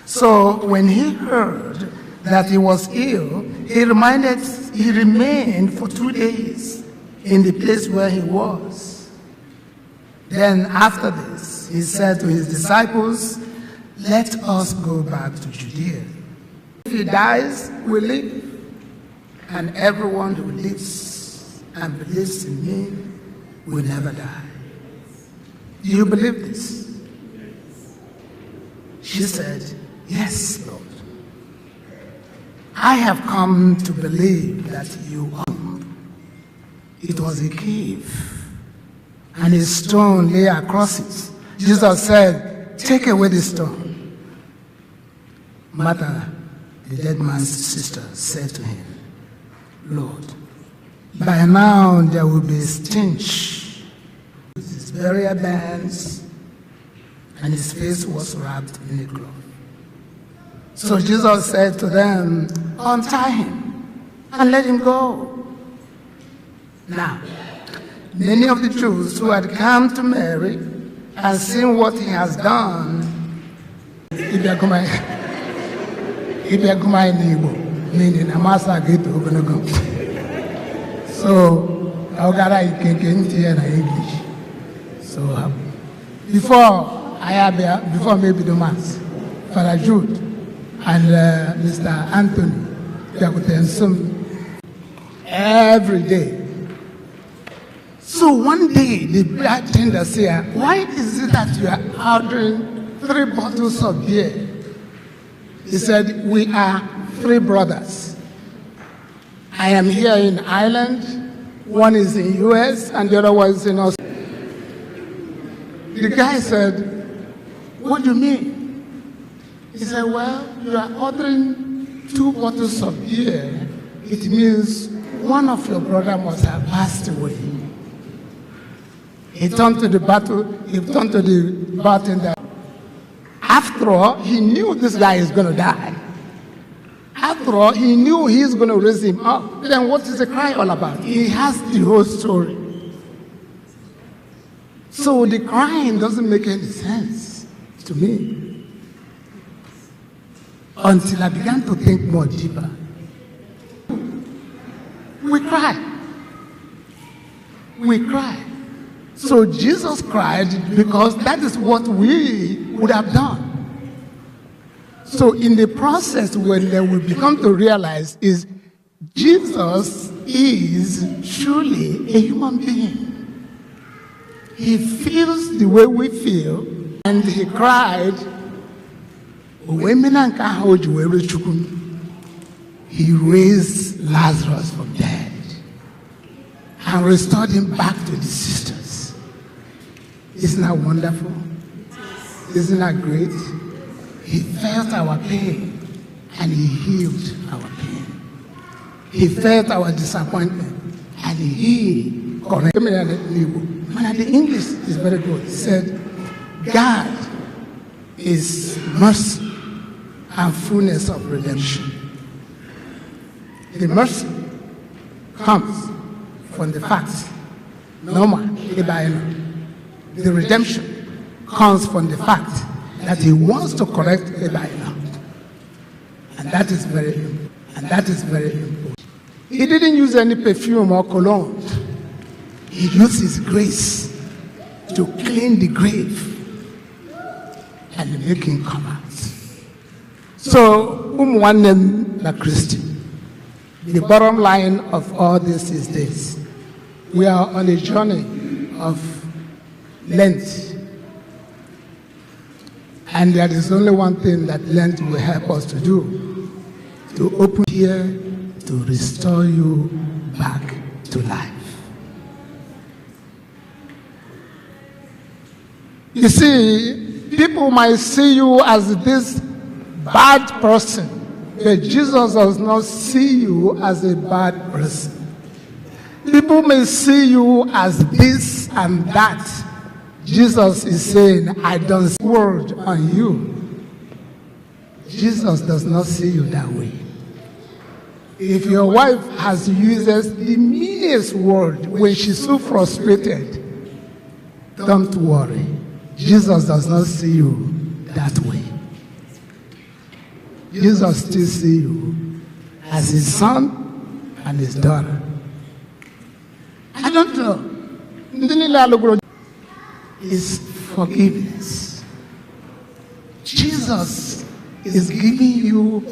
So when he heard that he was ill, he remained for 2 days in the place where he was. Then after this, he said to his disciples, "Let us go back to Judea." If he dies, we live. And everyone who lives and believes in me will never die. Do you believe this? She said, "Yes, Lord. I have come to believe that you are." It was a cave, and a stone lay across it. Jesus said, "Take away the stone." Martha, the dead man's sister, said to him, "Lord, by now there will be a stench." With his burial bands, and his face was wrapped in a cloth. So Jesus said to them, "Untie him and let him go." Now, many of the Jews who had come to Mary and seen what he has done, ịbịa gụma anyị n'Igbo, meaning amasa ga-eto ogologo. So, ọ gara ike nke ntị ya na English. So, before anyị abịa, before m ebido Mass, Father Jude and Mr. Anthony bịakwutere nso m every day. So one day, the bartender said, "Why is it that you are ordering three bottles of beer?" He said, "We are three brothers. I am here in Ireland, one is in US, and the other one is in Australia." The guy said, "What do you mean?" He said, "Well, you are ordering two bottles of beer. It means one of your brother must have passed away." He turned to the bartender. After all, he knew this guy is going to die. After all, he knew he's going to raise him up. Then what is the cry all about? He has the whole story. So the crying doesn't make any sense to me until I began to think more deeper. We cry. We cry. So Jesus cried because that is what we would have done. So in the process, when we become to realize is Jesus is truly a human being. He feels the way we feel, and he cried. O wee mee na nke ahụ o ji wee rue Chukwu. He raised Lazarus from dead and restored him back to the sisters. Isn't that wonderful? Isn't that great? He felt our pain and he healed our pain. He felt our disappointment and he corrected. Man, the English is very good. He said, "God is mercy and fullness of redemption." The mercy comes from the fact, normal, the redemption comes from the fact that he wants to correct Abraham. And that is very important. He didn't use any perfume or cologne. He used his grace to clean the grave and make him come out. So, ụmụ nwanne m na Kristi, the bottom line of all this is this. We are on a journey of Lent. And there is only one thing that Lent will help us to do: to open here to restore you back to life. You see, people might see you as this bad person, but Jesus does not see you as a bad person. People may see you as this and that. Jesus is saying, "I don't word on you." Jesus does not see you that way. If your wife has used the meanest word when she's so frustrated, don't worry. Jesus does not see you that way. Jesus still see you as his son and his daughter. I don't know. Ndị niile alụgoro is forgiveness. Jesus is giving you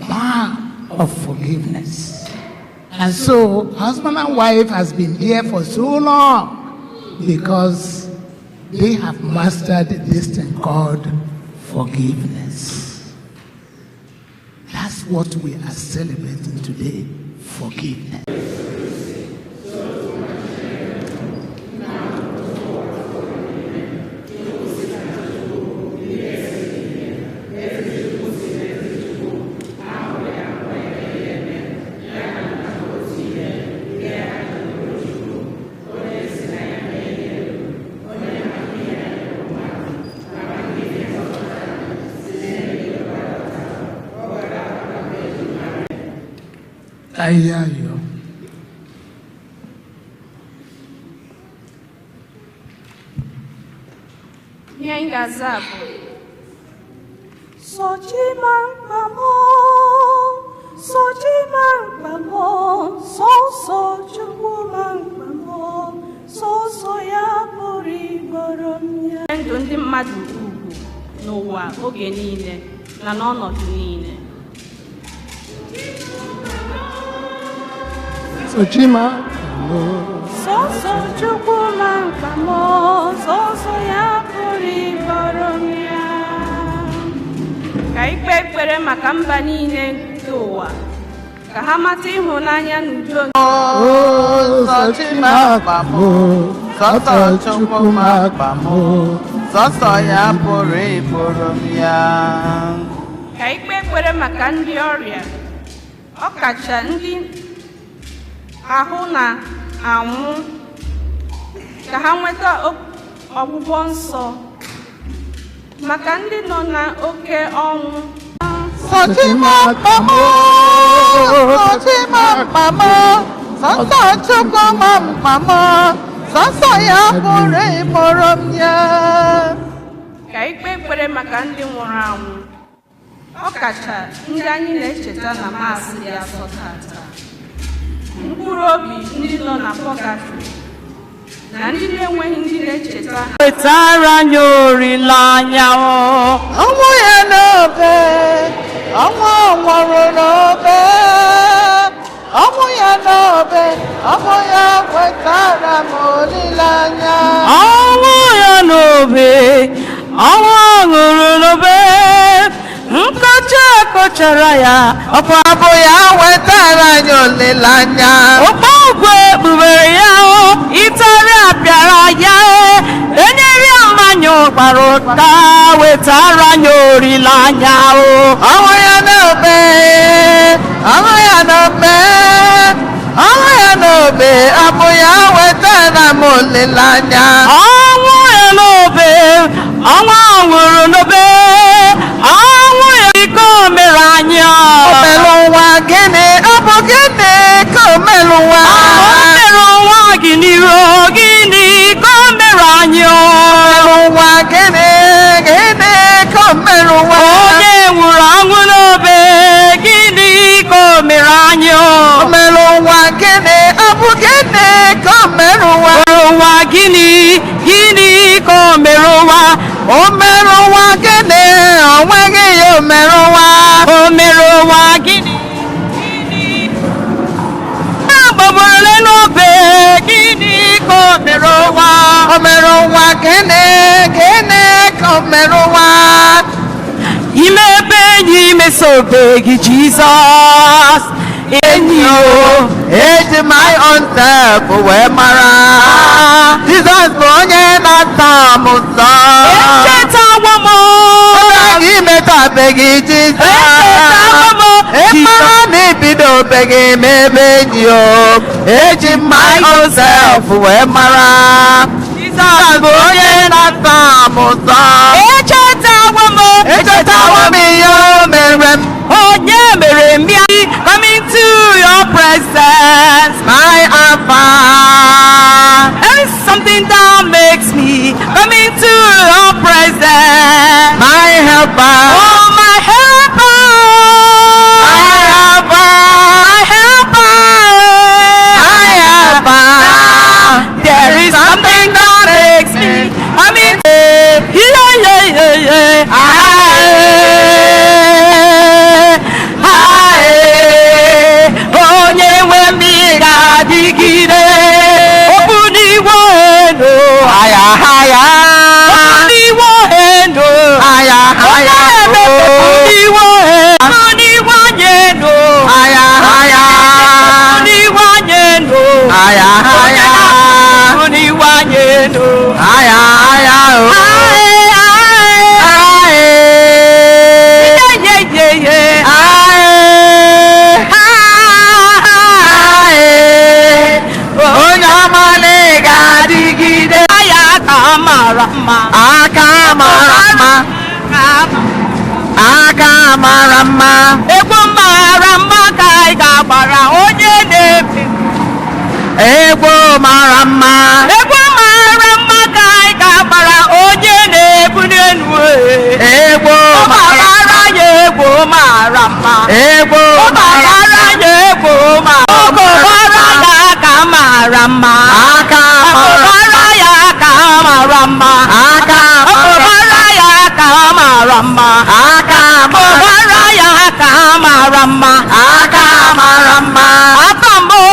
balm of forgiveness. And so, husband and wife has been here for so long because they have mastered this thing called forgiveness. That's what we are celebrating today, forgiveness. I hear you. Ihe anyị ga-aza bụ: Sọ Chi ma mkpa m, sọ Chi ma mkpa m, sọsọ Chukwu ma mkpa m, sọsọ ya pụrụ igboro m ya. Ndụ ndị mmadụ ugwu n'ụwa oge niile na n'ọnọdụ niile. So Chima, Sọsọ Chukwu ma mkpa m, sọsọ ya pụrụ igboro m ya. Ka anyị kpee ekpere maka mba niile nke ụwa ka ha mata ịhụnanya na udo. Oh, sọ Chi ma mkpa m, sọsọ Chukwu ma mkpa m, Sọsọ ya pụrụ igboro m ya. Ka anyị kpee ekpere maka ndị ọrịa, ọkacha ndị ahụ na-anwụ, ka ha nweta ọgwụgwọ nsọ, maka ndị nọ n'oke ọnwụ. Sọ Chi ma mkpa m, sọ Chi ma mkpa m, sọsọ Chukwu ma mkpa m, sọsọ ya pụrụ igboro m ya. Ka anyị kpee ekpere maka ndị nwụrụ anwụ, ọkacha ndị anyị na-echeta na Maasị dị asọ tata, mkpụrụ obi ndị nọ na pọgatrị na ndị na-enweghị ndị na-echeta ha. Wetara anyị olileanya o. Ọnwụ ya n'obe, ọnwụ ọ nwụrụ n'obe, ọnwụ ya n'obe, ọnwụ ya wetara m olileanya. Ọnwụ ya n'obe, ọnwụ ọ nwụrụ n'obe, nkọcha kọchara ya ọkwa. Ọ bụ ya wetara anyị olileanya. Okpu ogwe kpubere ya o, ịtarị apịara ya e, enyere ya mmanya ụkpara ụka, wetara anyị olileanya o. Ọnwụ ya n'obe, ọnwụ ya n'obe, ọnwụ ya n'obe, ọ bụ ya wetara m olileanya. Ọnwụ ya n'obe, ọnwụ ọ nwụrụ n'obe, ọnwụ ya iko mere anyị. O mere ụwa gịnị? Ọ bụ gịnị ka o mere ụwa? O mere ụwa gịnị o? Gịnị ka o mere anyị o? Mere ụwa gịnị? Gịnị ka o mere ụwa? Onye nwụrụ anwụ n'obe, gịnị ka o mere anyị o? O mere ụwa gịnị? Ọ bụ gịnị ka o mere ụwa? Mere ụwa gịnị? Gịnị ka o mere ụwa? O mere ụwa gịnị? O nweghị ya o mere ụwa. O mere ụwa gịnị? Gịnị a gbagburu n'obe, gịnị ka o mere ụwa? O mere ụwa gịnị? Gịnị ka o mere ụwa? Imebe enyi mesobe gị, Jizọs enyi o. Eji my own self wee mara. Jizọs bụ onye na-atọ m ụtọ. Echetawo m. Oge gị metabeghị Jizọs. Echetawo m. Ịmara na ibidobeghị mebe enyi o. Eji my own self wee mara. Jizọs bụ onye na-atọ m ụtọ. Echetawo m. Echetawo m ihe o mere m. Onye mere m ya come into your presence. My Alpha. There is something that makes me come into your presence. My helper. Oh, my helper. mara mma. Egwu mara mma ka anyị ga-agbara onye na-ebi. Egwu mara mma. Egwu mara mma ka anyị ga-agbara onye na-ebu n'elu. Egwu Ọ mara gbara ya egwu mara mma. Egwu Ọ mara gbara ya egwu mara mma. Ya aka mara mma. Aka mara Ọkụbara ya aka mara mma. Aka mara Ọkụbara ya aka mara mma. Aka mara Ọkụbara ya aka mara mma. Aka mara mma. Abamo,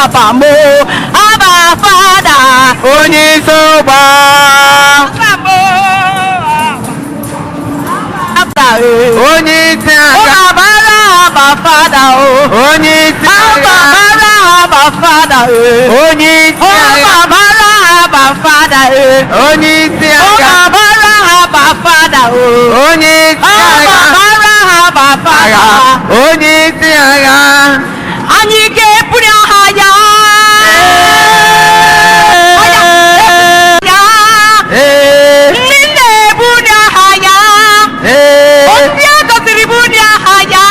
abamo, Abba Fada. Onye isi ụgbọ. Abamo, Abba, eh. Onye isi agha. Ọkụbara Abba Fada o. Onye isi agha. Ọkụbara Abba Fada eh. Onye isi agha. Ọkụbara Abba Fada eh. Onye isi agha. Ọkụbara Abba Fada o. Onye isi agha. Ọkụbara Abba Fada. Agha. Onye isi agha. Anyị ga-ebuli aha ya. Ya. Ee. Ndị na-ebuli aha ya. Ee. Ndị a gọziri buli aha ya.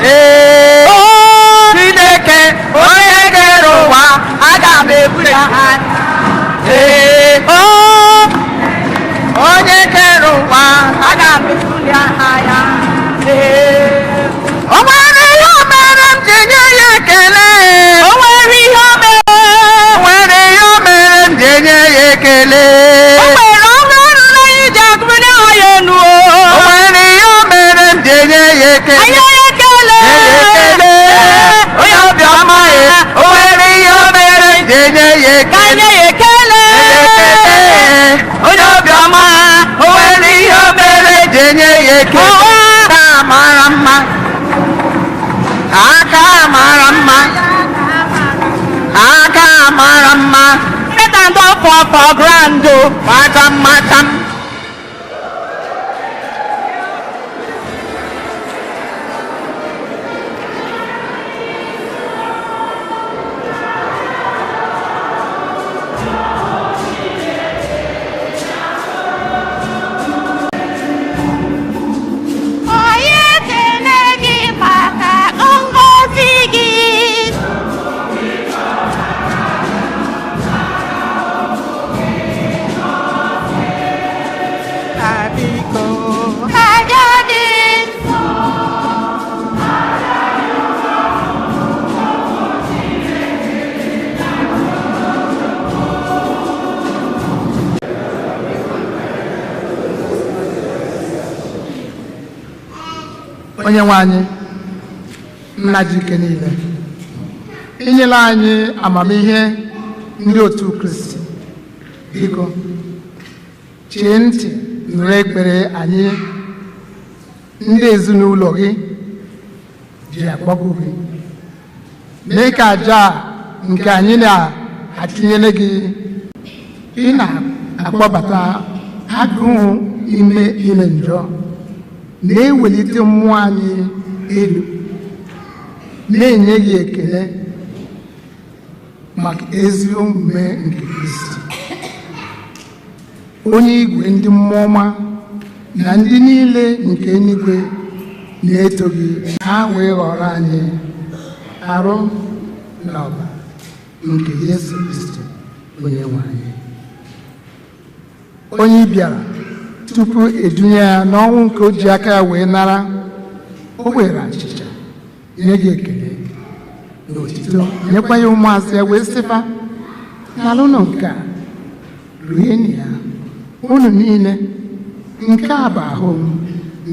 Ee. Oo. Chineke onye kere ụwa, Aga m ebuli aha ya. Ee. Oo. Onye kere ụwa, Aga m ebuli aha ya. Ee. O nwere ihe o mere m ji nye ya ekele. O nwere ihe o mere. O nwere ihe o mere m ji nye ya ekele. O nwere ọrụ ọ rụrụ anyị ji agụbuli aha ya enu o. O nwere ihe o mere m ji nye ya ekele. Anyị ya ekele. Nye ya ekele. Onye obiọma ya. O nwere ihe o mere m ji nye ya Ka ekele. anyị ya ekele. Nye ya ekele. Onye obiọma. O nwere ihe o mere m ji nye ya ekele. Aka mara mma. Aka mara mma. Aka mara mma. Satan don fall for ground o. Matam matam. Onye ekele gị maka ngọzi gị. Aja dị nsọ. Onye nwe anyị, nna ji ike niile, inyela anyị amamihe ndị otu Kristi. Biko chee ntị nụrụ ekpere anyị ndị ezinụlọ gị ji akpọku gị. Mee ka aja a nke anyị na-atinyere gị, ị na-akpọbata agụụ ime ime njọ, na-ewelite mmụọ anyị elu, na-enye gị ekele maka ezi omume nke Kristi, onye igwe ndị mmụọ ọma na ndị niile nke eluigwe na-eto gị, ha wee ghọrọ anyị arụ na ọbara nke Yesu Kristi onye nwe anyị, onye bịara tupu edunye ya n'ọnwụ nke o ji aka ya wee nara. O were achịcha, nye gị ekele na otito, nyekwa ya ụmụazụ ya wee sịfa: "Nalụnụ nke a, rienụ ya unu niile. Nke a bụ ahụ m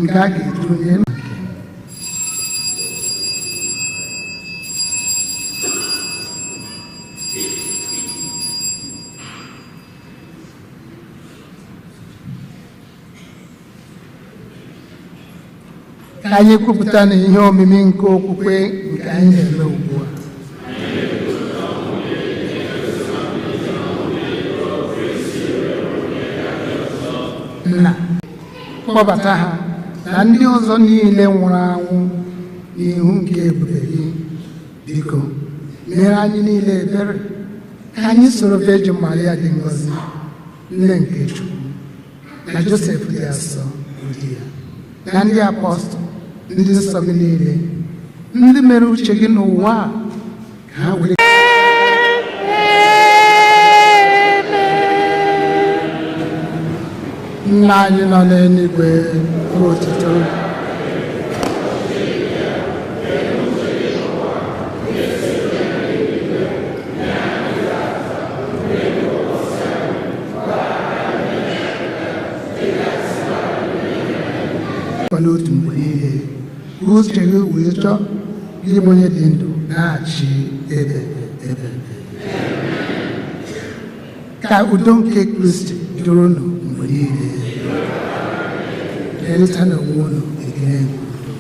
nke a ga-edunye." Ka anyị kwupụta na ihe omimi nke okwukwe nke anyị na-eme ugbu a. Nna, kpọbata ha na ndị ọzọ niile nwụrụ anwụ n'ihu nke ebube gị. Biko mere anyị niile ebere, ka anyị soro Virgin Maria dị ngọzi, nne nke Chukwu, na Josef dị asọ, bụ di ya. Na ndị apọstụl, ndị nsọ gị niile, ndị mere uche gị n'ụwa a, ka ha were Nna anyị nọ n'eluigwe, bụ otuto. Kwa n'otu mgbe niile, ka uche gị wee chọọ gị bụ onye dị ndụ na-achị ebe ebe. Ka udo nke Kristi dịrị unu mgbe niile. Lerịta n'onwe unu ekele nke udo.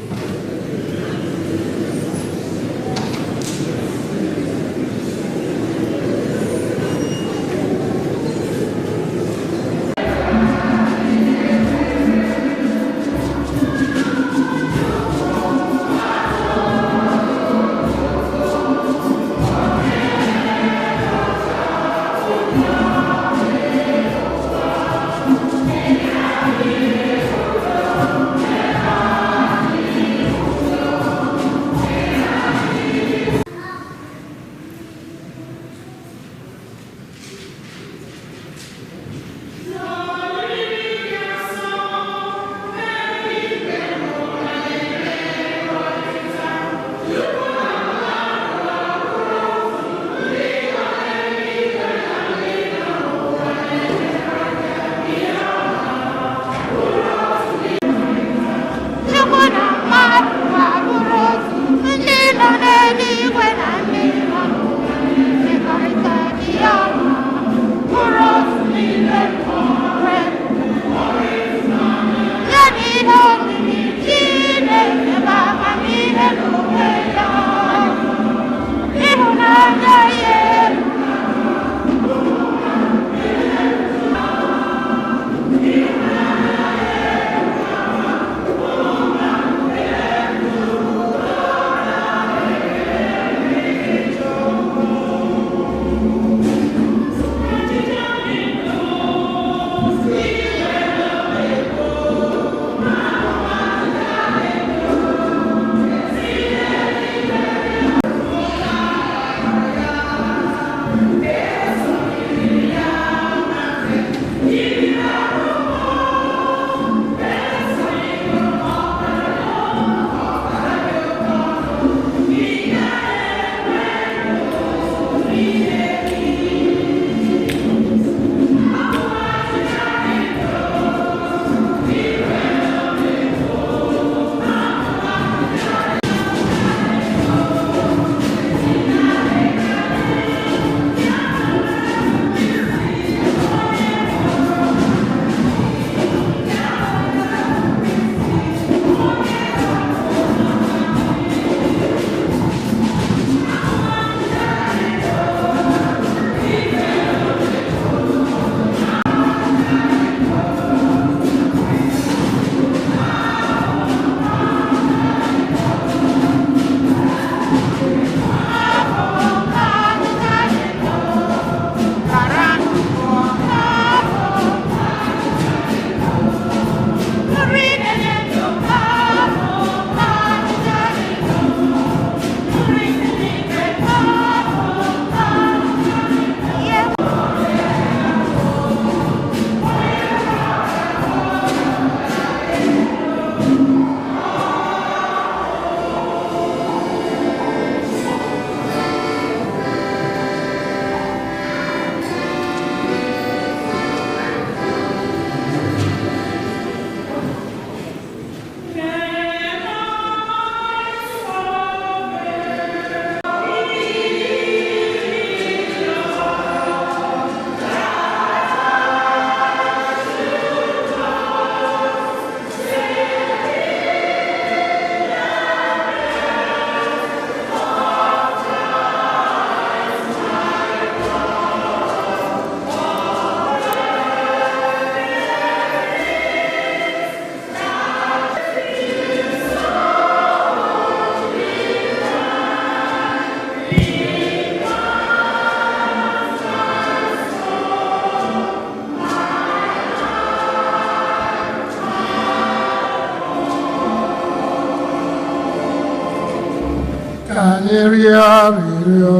Ka anyị rịọ arịrịọ.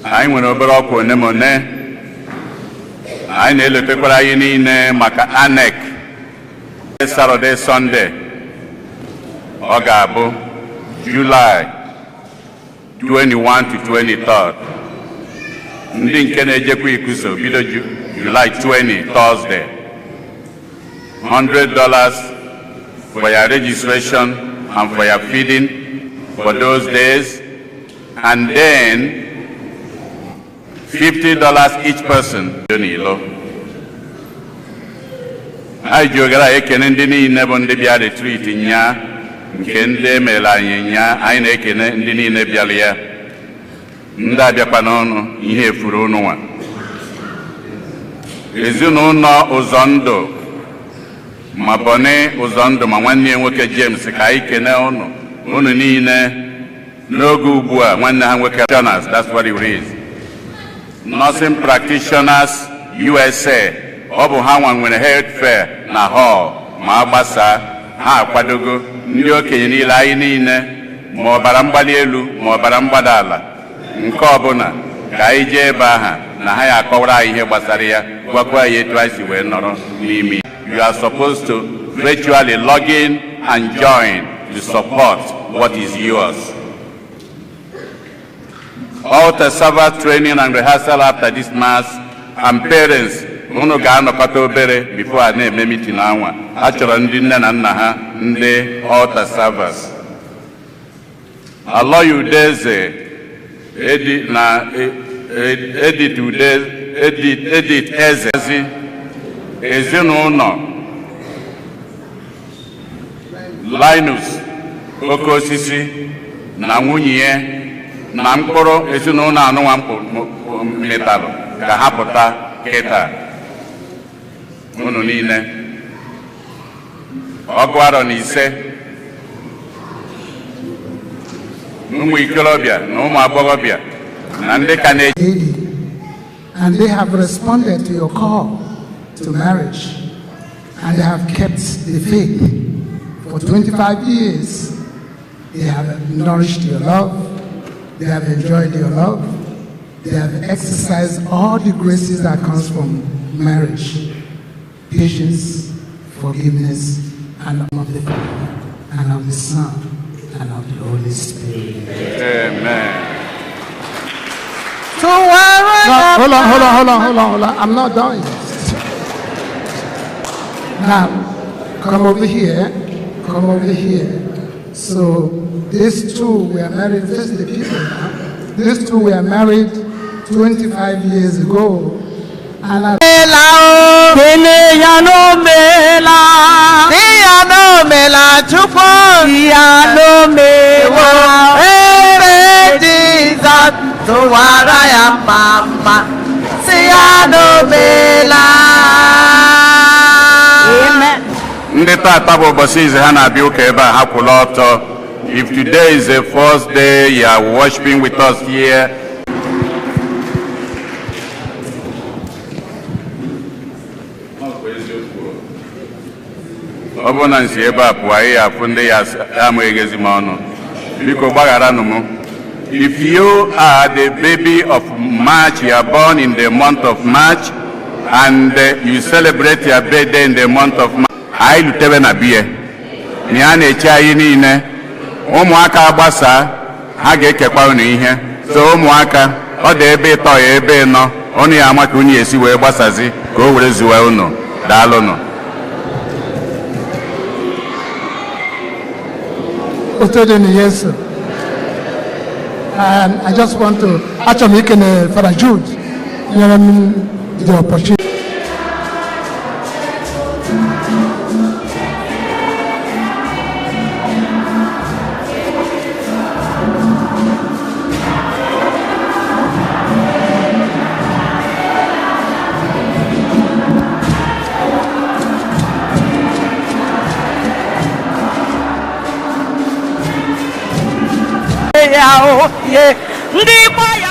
Anyị nwere obere ọkwa one ma one anyị na-elotekwara anyị niile maka ANEC Saturday, Sunday. Ọ ga-abụ July 21 to 23. Ndị nke na-ejekwa ikuso bido July 20, Thursday. $100 for your registration and for your feeding for those days, and then $50 each person dị n'ilo. Anyị ji oghere a ekene ndị niile bụ ndị bịa retreat nya nke ndị emere anyị nya. Anyị na-ekene ndị niile bịara ya, ndị abịakwa n'ọnụ ihe efuru unu nwa. Ezinụlọ ụzọ ndụ, ma Bọni ụzọ ndụ, ma nwanne ya nwoke James, ka anyị kene unu, unu niile n'oge ugbu a. Nwanne ha nwoke Jonas, that's what it is, Nursing Practitioners USA, ọ bụ ha nwa nwere health fair na hall ma a gbasaa. Ha akwadogo ndị okenye niile, anyị niile, ma ọbara mgbali elu ma ọbara mgbada ala, nke ọbụla, ka anyị jee ebe aha na ha ya akọwara anyị ihe gbasara ya, gwakwa anyị etu anyị si wee nọrọ n'ime. You are supposed to virtually log in and join to support what is yours. Altar servers training and rehearsal after this mass, and parents, unu ga-anọkọta obere before a na-eme meeting anwa. A chọrọ ndị nne na nna ha, ndị altar servers. Aloy Udeze Edi na Edith Ude, Edith, Edith Eze, ezinụlọ Linus Oke Osisi na nwunye ya na mkpụrụ ezinụlọ anụnwa mịtalụ ka ha pụta kịta. Unu niile, 95, ụmụ ikorobịa na ụmụ agbọghọbịa na ndị ka na-eji lady, and they have responded to your call to marriage, and they have kept the faith. For 25 years, they have nourished your love, they have enjoyed your love, they have exercised all the graces that comes from marriage: patience, forgiveness, and of the Father, and of the Son, and of the Holy Spirit. Amen. Tụwara No, ya. Hold on, hold on, hold on, hold on, hold on. I'm not done yet. Now, come over here. Come over here. So, these two were married. Face the people now. These two were married 25 years ago. And I Mela o. Kene ya n'omela. Di ya n'omela Chukwu. Ya n'omela. Ebe Jizọs, tụwara ya mma mma. Si ya n'omela. Amen. Ndị tata bụ ụbọchị izi ha na-abịa ụka ebe a, ha kwụla ọtọ. If today is the first day you are worshiping with us here, ọ bụrụ na nsi ebe a pụọ, anyị ya afụ ndị ya ama eghezi m ọnụ, biko gbagharanụ m. If you are the baby of March, you are born in the month of March and you celebrate your birthday in the month of March, anyị lutebe na biye na ya na-eche anyị niile. Ụmụaka gbasaa, ha ga-ekekwa unu ihe. So ụmụaka, ọ dị ebe ịtọ ya, ebe ịnọ, unu ya ama ka unu esi wee gbasazi ka o were zuwe unu. Daalụnụ. Otito dịrị Jesu. And I just want to, achọrọ m ikene Father Jude nyere m the opportunity. bịa o ye ndị kwaya.